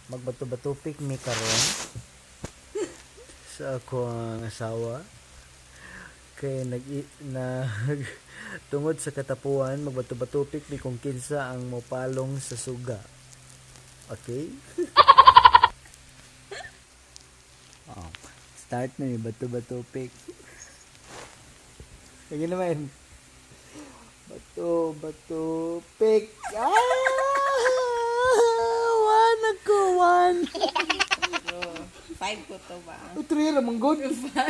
Magbato-batupik mi karon sa akong asawa kay nag na tungod sa katapuan, magbato-batupik mi kung kinsa ang mopalong sa suga. Okay? Oh, start na ni bato-batupik. Lagi naman. Bato, bato, pick. Ah! One ako, one. So, five ko to ba? O, three ramang good.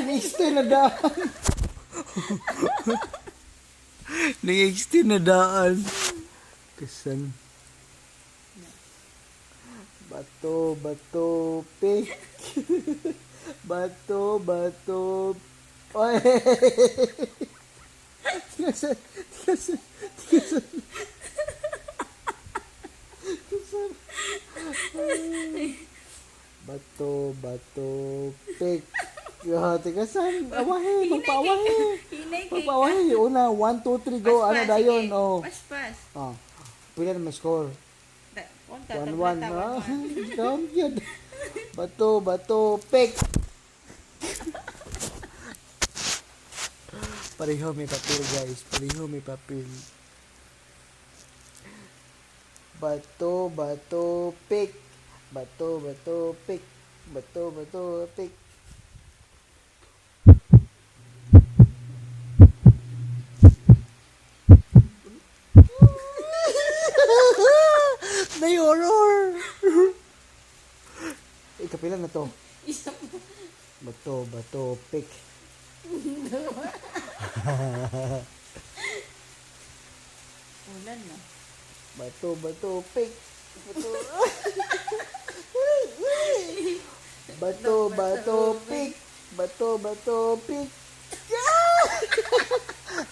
Ni-extend na daan. Ni-extend na daan. Kasan. Bato, bato, pick. Bato, bato. Oy! Tigasan, tigasan, tigasan. Tigasan. Bato, bato, pick. Ah, tigasan. Awahe, magpaawahe. Hinay kay Magpaawahe. Una, 1, 2, 3, go. Ano dayon? Oh. Paspas. Oh. Pila na may score? Konta, 1-1. tablata, Ah, 1-1. count yun. Bato, bato, pick. Pareho may papel, guys. Pareho may papel. Bato, bato, pick. Bato, bato, pick. Bato, bato, pick. May horror! Eh, kapila na to. Isa pa. Bato, bato, pick. Ulan na. Bato, bato, pick. Bato. Bato, bato, pick. Bato, bato, pick.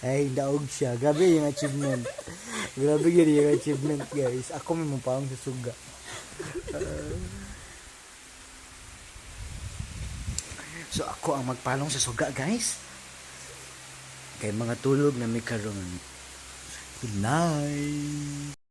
Ay, daog siya. Grabe yung achievement. Grabe yun yung achievement, guys. Ako may mupawang sa suga. So, ako ang magpalong sa suga, guys. Kay mga tulog na may karon. Good night.